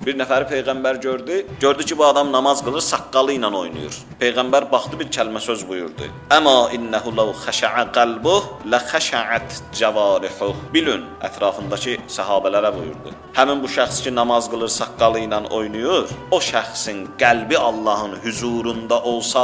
Bir nəfəri peyğəmbər gördü, gördü ki, bu adam namaz qılır, saqqalı ilə oynayır. Peyğəmbər baxdı, bir kəlmə söz buyurdu. Əma innehu law xəşəə qalbuh la xəşəət cəvarihuh. Bilin, ətrafındakı səhabələrə buyurdu. Həmin bu şəxs ki, namaz qılır, saqqalı ilə oynayır, o şəxsin qəlbi Allahın huzurunda olsa,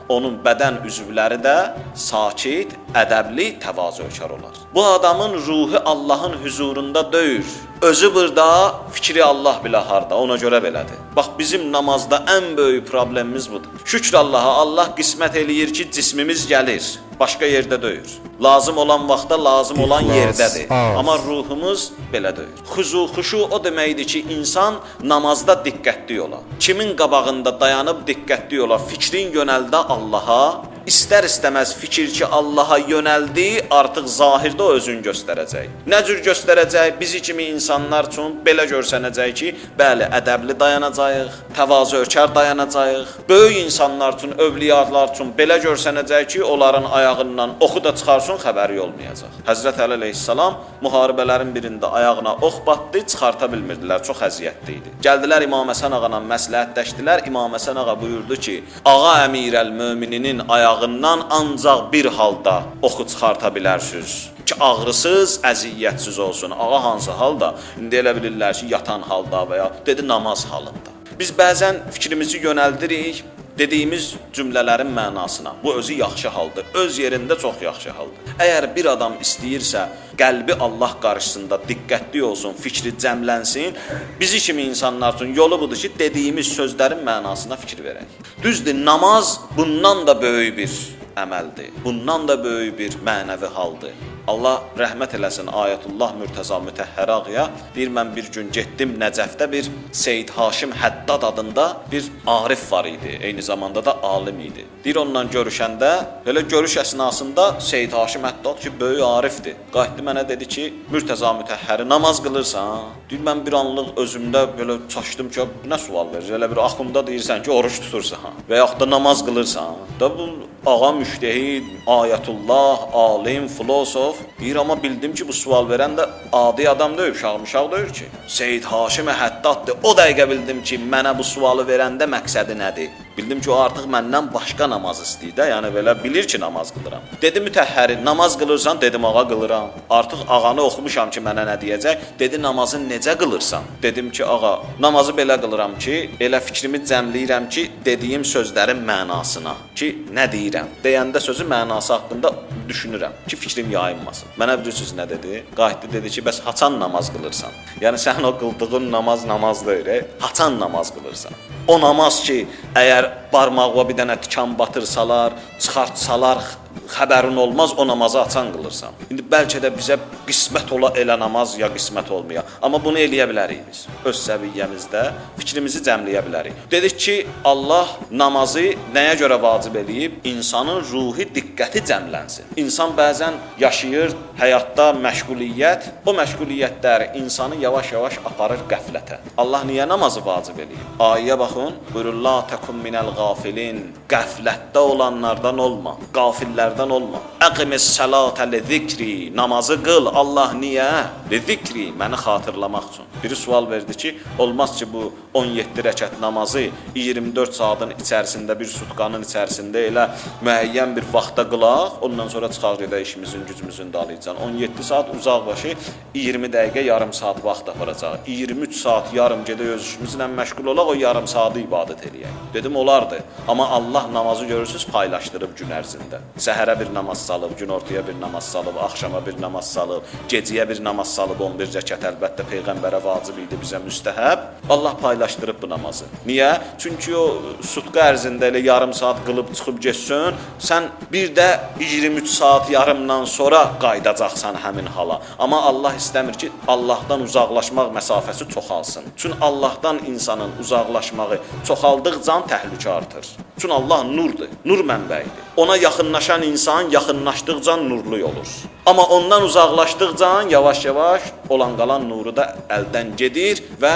onun bədən üzvləri də sakit, ədəbli, təvazökar olar. Bu adamın ruhu Allahın huzurunda deyil. Özü burada, fikri Allah bilə harda, ona görə belədir. Bax, bizim namazda ən böyük problemimiz budur. Şükür Allaha, Allah qismət eləyir ki, cismimiz gəlir, başqa yerdə deyil. Lazım olan vaxtda, lazım olan İxlas yerdədir. az. Amma ruhumuz belə deyil. Xüzu, xuşu o deməkdir ki, insan namazda diqqətli ola. Kimin qabağında dayanıb diqqətli ola, fikrin yönəldə Allaha, istər-istəməz fikir ki, Allaha yönəldi, artıq zahirdə o özünü göstərəcək. Nə cür göstərəcək? Bizi kimi insanlar üçün belə görsənəcək ki, bəli, ədəbli dayanacağıq, təvazökar dayanacağıq. Böyük insanlar üçün, övliyalar üçün belə görsənəcək ki, onların ayağından oxu da çıxarsın, xəbəri olmayacaq. Həzrət Əli əleyhissalam müharibələrin birində ayağına ox batdı, çıxarta bilmirdilər, çox əziyyətli idi. Gəldilər İmam Həsən ağana məsləhətləşdilər. İmam Həsən ağa buyurdu ki, ağa əmirəl mömininin ayağından ancaq bir halda oxu çıxarta bilərsiniz ki, ağrısız, əziyyətsiz olsun. Ağa hansı halda? İndi elə bilirlər ki, yatan halda və ya dedi namaz halında. Biz bəzən fikrimizi yönəldirik dediyimiz cümlələrin mənasına. Bu özü yaxşı haldır. Öz yerində çox yaxşı haldır. Əgər bir adam istəyirsə qəlbi Allah qarşısında diqqətli olsun, fikri cəmlənsin, bizi kimi insanlar üçün yolu budur ki, dediyimiz sözlərin mənasına fikir verək. Düzdür, namaz bundan da böyük bir əməldir. Bundan da böyük bir mənəvi haldır. Allah rəhmət eləsin Ayətullah Mürtəza Mütəhhər ağaya. Deyir mən bir gün getdim Nəcəfdə bir Seyid Haşim Həddad adında bir arif var idi. Eyni zamanda da alim idi. Deyir onunla görüşəndə, elə görüş əsnasında Seyid Haşim Həddad ki, böyük arifdir. Qayıtdı mənə dedi ki, Mürtəza Mütəhhəri namaz qılırsan? Deyir mən bir anlıq özümdə belə çaşdım ki, bu nə sual verir? Elə bir axunda deyirsən ki, oruç tutursan və yaxud da namaz qılırsan. Da bu ağa müştehid, ayətullah, alim, filosof. Deyir amma bildim ki, bu sual verən də adi adam deyil, uşaq deyil ki. Seyid Haşim Həddaddır. O dəqiqə bildim ki, mənə bu sualı verəndə məqsədi nədir? Bildim ki, o artıq məndən başqa namaz istəyir də, yəni belə bilir ki, namaz qılıram. Dedi Mütəhhəri, namaz qılırsan? Dedim ağa qılıram. Artıq ağanı oxumuşam ki, mənə nə deyəcək? Dedi namazı necə qılırsan? Dedim ki, ağa, namazı belə qılıram ki, elə fikrimi cəmləyirəm ki, dediyim sözlərin mənasına, ki, nə deyirəm? Deyəndə sözü mənası haqqında düşünürəm ki, fikrim yayınmasın. Mənə bilirsiniz nə dedi? Qayıtdı dedi ki, bəs haçan namaz qılırsan? Yəni sənin o qıldığın namaz namaz deyil, haçan namaz qılırsan? O namaz ki, əgər barmağına bir dənə tikan batırsalar, çıxartsalar xəbərin olmaz, o namazı açan qılırsan. İndi bəlkə də bizə qismət ola elə namaz ya qismət olmaya. Amma bunu eləyə bilərik biz. Öz səviyyəmizdə fikrimizi cəmləyə bilərik. Dedik ki, Allah namazı nəyə görə vacib eləyib? İnsanın ruhi diqqəti cəmlənsin. İnsan bəzən yaşayır həyatda məşğuliyyət, o məşğuliyyətlər insanı yavaş-yavaş aparır qəflətə. Allah niyə namazı vacib eləyib? Ayəyə baxın, buyurur la təkum minəl qafilin. Qəflətdə olanlardan olma, qafillərdən olma. Əqimis salata li zikri. Namazı qıl. Allah niyə? Li zikri, məni xatırlamaq üçün. Biri sual verdi ki, olmaz ki bu 17 rəkət namazı 24 saatın içərisində bir sutkanın içərisində elə müəyyən bir vaxtda qılaq, ondan sonra çıxaq gedək işimizin, gücümüzün dalıcan. 17 saat uzaq başı 20 dəqiqə yarım saat vaxt aparacaq. 23 saat yarım gedək öz işimizlə məşğul olaq, o yarım saatı ibadət eləyək. Dedim olardı. Amma Allah namazı görürsüz paylaşdırıb gün ərzində. Səhərə bir namaz salıb, günortaya bir namaz salıb, axşama bir namaz salıb, gecəyə bir namaz salıb, 11 rəkət əlbəttə peyğəmbərə vacib idi, bizə müstəhəb. Allah paylaşdırıb bu namazı. Niyə? Çünki o sutka ərzində elə yarım saat qılıb çıxıb getsin, sən bir də 23 saat yarımdan sonra qayıdacaqsan həmin hala. Amma Allah istəmir ki, Allahdan uzaqlaşmaq məsafəsi çoxalsın. Çünki Allahdan insanın uzaqlaşmağı çoxaldıqca təhlükə artır. Çünki Allah nurdur, nur mənbəyidir. Ona yaxınlaşan insan yaxınlaşdıqca nurlu olur. Amma ondan uzaqlaşdıqca yavaş-yavaş olan qalan nuru da əldən gedir və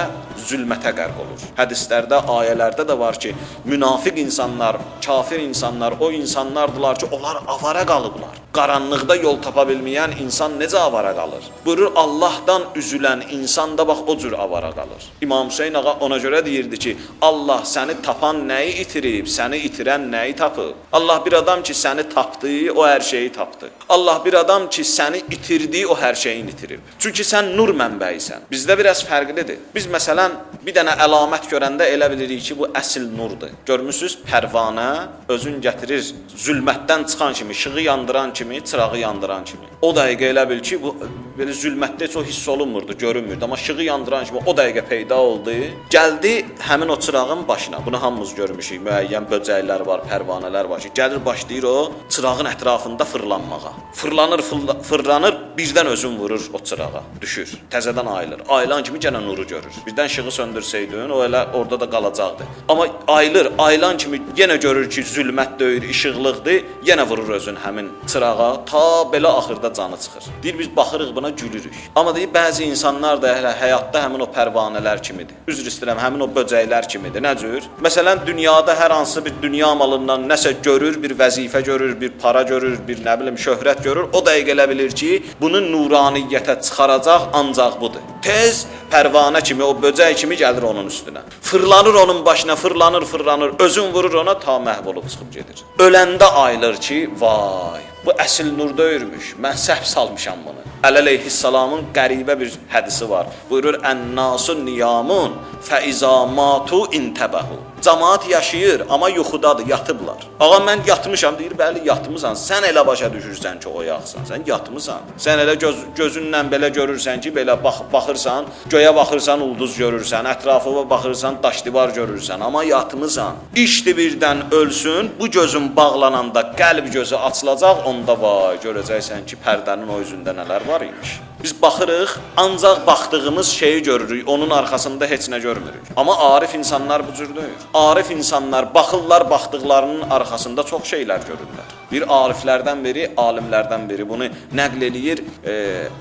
zülmətə qərq olur. Hədislərdə, ayələrdə də var ki, münafiq insanlar, kafir insanlar o insanlardılar ki, onlar avara qalıblar. Qaranlıqda yol tapa bilməyən insan necə avara qalır? Buyurur, Allahdan üzülən insan da bax o cür avara qalır. İmam Hüseyn ağa ona görə deyirdi ki, Allah səni tapan nəyi itirib, səni itirən nəyi tapıb? Allah bir adam ki səni tapdı, o hər şeyi tapdı. Allah bir adam ki səni itirdi, o hər şeyini itirib. Çünki sən nur mənbəyisən. Bizdə biraz fərqlidir. Biz məsələn bir dənə əlamət görəndə elə bilirik ki, bu əsl nurdur. Görmüsüz, pərvanə özün gətirir zülmətdən çıxan kimi, işığı yandıran kimi, çırağı yandıran kimi. O dəqiqə elə bil ki, bu belə zülmətdə heç o hiss olunmurdu, görünmürdü. Amma işığı yandıran kimi o dəqiqə peyda oldu. Gəldi həmin o çırağın başına. Bunu hamımız görmüşük. Müəyyən böcəklər var, pərvanələr var ki, gəlir başlayır o çırağın ətrafında fırlanmağa. Fırlanır, fırlanır, birdən özün vurur o çırağa, düşür. Təzədən ayılır. Ayılan kimi yenə nuru görür. Birdən işığı söndürsəydin, o elə orada da qalacaqdı. Amma ayılır, ayılan kimi yenə görür ki, zülmət deyil, işıqlıqdır, yenə vurur özün həmin çırağa, ta belə axırda canı çıxır. Deyir biz baxırıq buna gülürük. Amma deyir bəzi insanlar da hələ həyatda həmin o pərvanələr kimidir. Üzr istəyirəm, həmin o böcəklər kimidir. Nə cür? Məsələn, dünyada hər hansı bir dünya malından nəsə görür, bir vəzifə görür, bir para görür, bir nə bilim şöhrət görür, o dəqiqə elə bilir ki, bunu nuraniyyətə çıxaracaq ancaq budur. Tez pərvanə kimi, o böcək kimi gəlir onun üstünə. Fırlanır onun başına, fırlanır, fırlanır, özün vurur ona, ta məhv olub çıxıb gedir. Öləndə ayılır ki, vay, bu əsl nur deyirmiş, mən səhv salmışam bunu. Əli əleyhissalamın qəribə bir hədisi var. Buyurur, Ən-nasu niyamun fəizə matu intəbəhu. Camaat yaşayır, amma yuxudadır, yatıblar. Ağa mən yatmışam, deyir, bəli yatmısan. Sən elə başa düşürsən ki, oyaqsan. Sən yatmısan. Sən elə gözünlə belə görürsən ki, belə baxırsan, göyə baxırsan, ulduz görürsən, ətrafına baxırsan, daş divar görürsən, amma yatmısan. İşdi birdən ölsün, bu gözün bağlananda qəlb gözü açılacaq, onda vay, görəcəksən ki, pərdənin o üzündə nələr var imiş. Biz baxırıq, ancaq baxdığımız şeyi görürük, onun arxasında heç nə görmürük. Amma arif insanlar bu cür deyil. Arif insanlar baxırlar, baxdıqlarının arxasında çox şeylər görürlər. Bir ariflərdən biri, alimlərdən biri bunu nəql eləyir,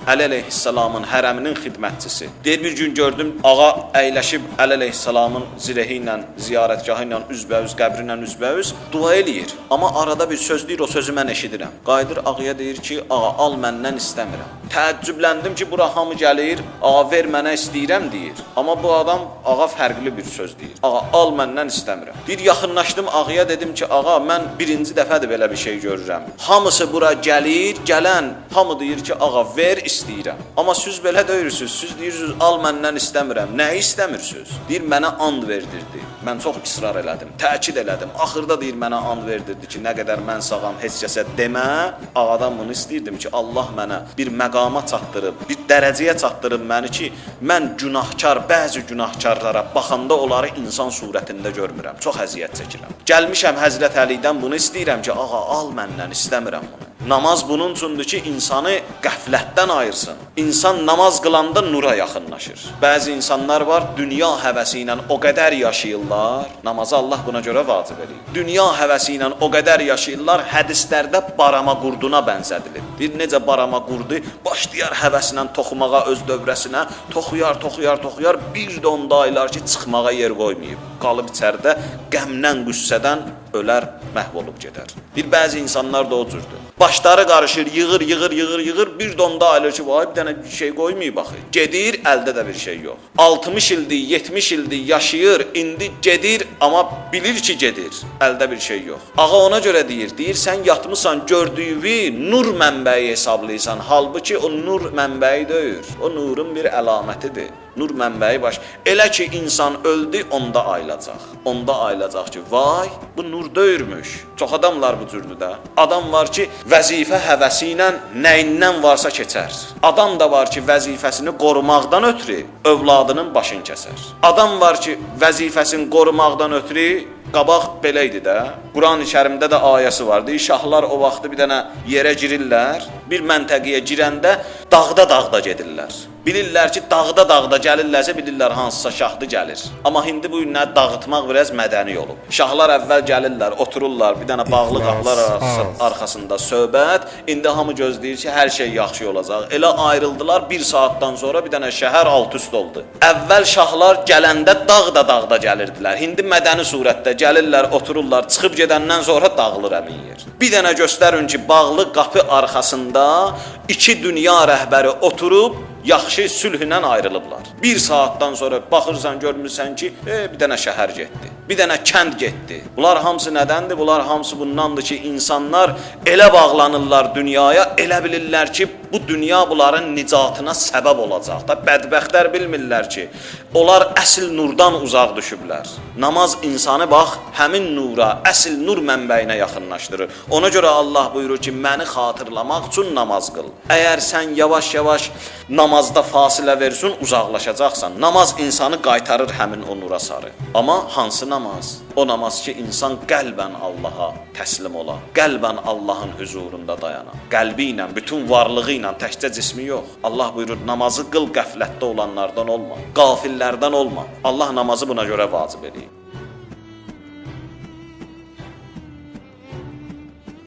Əli əleyhissalamın hərəminin xidmətçisi. Deyir, bir gün gördüm, ağa əyləşib Əli əleyhissalamın zirehi ilə, ziyarətgahı ilə üzbəüz, qəbri ilə üzbəüz dua eləyir. Amma arada bir söz deyir, o sözü mən eşidirəm. Qayıdır ağaya deyir ki, ağa al məndən istəmirəm. Təəccübləndim ki, bura hamı gəlir, ağa ver mənə istəyirəm deyir. Amma bu adam ağa fərqli bir söz deyir. Ağa al məndən istəmirəm. Deyir, yaxınlaşdım ağaya dedim ki, ağa mən birinci dəfədir belə bir şey görürəm. Hamısı bura gəlir, gələn hamı deyir ki, ağa ver istəyirəm. Amma siz belə deyirsiniz, siz deyirsiniz al məndən istəmirəm. Nəyi istəmirsiniz? Deyir, mənə and verdirdi. Mən çox israr elədim, təkid elədim. Axırda deyir mənə and verdirdi ki, nə qədər mən sağam heç kəsə demə. Ağadan bunu istəyirdim ki, Allah mənə bir məqama çatdırıb, bir dərəcəyə çatdırıb məni ki, mən günahkar, bəzi günahkarlara baxanda onları insan surətində görmürəm. Çox əziyyət çəkirəm. Gəlmişəm Həzrət Əlidən bunu istəyirəm ki, ağa al məndən, istəmirəm bunu. Namaz bunun üçündür ki, insanı qəflətdən ayırsın. İnsan namaz qılanda nura yaxınlaşır. Bəzi insanlar var, dünya həvəsi ilə o qədər yaşayırlar. Namazı Allah buna görə vacib eləyib. Dünya həvəsi ilə o qədər yaşayırlar, hədislərdə barama qurduna bənzədilir. Deyir, necə barama qurdu başlayar həvəslə toxumağa öz dövrəsinə, toxuyar, toxuyar, toxuyar, bir də onda aylar ki, çıxmağa yer qoymayıb. Qalıb içəridə qəmdən, qüssədən ölər, məhv olub gedər. Bir bəzi insanlar da o cürdür. Başları qarışır, yığır, yığır, yığır, yığır, bir də onda ayılır ki, vay bir dənə bir şey qoymayıb axı. Gedir, əldə də bir şey yox. 60 ildir, 70 ildir yaşayır, indi gedir, amma bilir ki, gedir. Əldə bir şey yox. Ağa ona görə deyir, deyir sən yatmısan, gördüyü nur mənbəyi hesablayırsan. Halbuki o nur mənbəyi deyil. O nurun bir əlamətidir. Nur mənbəyi baş. Elə ki insan öldü, onda ayılacaq. Onda ayılacaq ki, vay, bu nur deyirmiş. Çox adamlar bu cürdür də. Adam var ki, vəzifə həvəsi ilə nəyindən varsa keçər. Adam da var ki, vəzifəsini qorumaqdan ötürü övladının başını kəsər. Adam var ki, vəzifəsini qorumaqdan ötürü Qabaq belə idi də. Quran-ı Kərimdə də ayəsi var. Deyir, şahlar o vaxtı bir dənə yerə girirlər, bir məntəqəyə girəndə dağda-dağda gedirlər. Bilirlər ki, dağda-dağda gəlirlərsə bilirlər hansısa şahdı gəlir. Amma indi bu günlər dağıtmaq biraz mədəni olub. Şahlar əvvəl gəlirlər, otururlar, bir dənə bağlı İflas qapılar az. arxasında söhbət. İndi hamı gözləyir ki, hər şey yaxşı olacaq. Elə ayrıldılar, bir saatdan sonra bir dənə şəhər alt-üst oldu. Əvvəl şahlar gələndə dağda-dağda gəlirdilər. İndi mədəni surətdə gəlirlər, otururlar, çıxıb gedəndən sonra dağılır həmin yer. Bir dənə göstərin ki, bağlı qapı arxasında iki dünya rəhbəri oturub yaxşı sülhlə ayrılıblar. Bir saatdan sonra baxırsan, görmürsən ki, bir dənə şəhər getdi. Bir dənə kənd getdi. Bunlar hamısı nədəndir? Bunlar hamısı bundandır ki, insanlar elə bağlanırlar dünyaya, elə bilirlər ki, bu dünya bunların nicatına səbəb olacaq da. Bədbəxtlər bilmirlər ki, onlar əsl nurdan uzaq düşüblər. Namaz insanı bax həmin nura, əsl nur mənbəyinə yaxınlaşdırır. Ona görə Allah buyurur ki, məni xatırlamaq üçün namaz qıl. Əgər sən yavaş-yavaş namazda fasilə versin, uzaqlaşacaqsan. Namaz insanı qaytarır həmin o nura sarı. Amma hansı namaz? O namaz ki, insan qəlbən Allaha təslim ola, qəlbən Allahın huzurunda dayana. Qəlbi ilə, bütün varlığı ilə, təkcə cismi yox. Allah buyurur, namazı qıl, qəflətdə olanlardan olma, qafillərdən olma. Allah namazı buna görə vacib eləyib.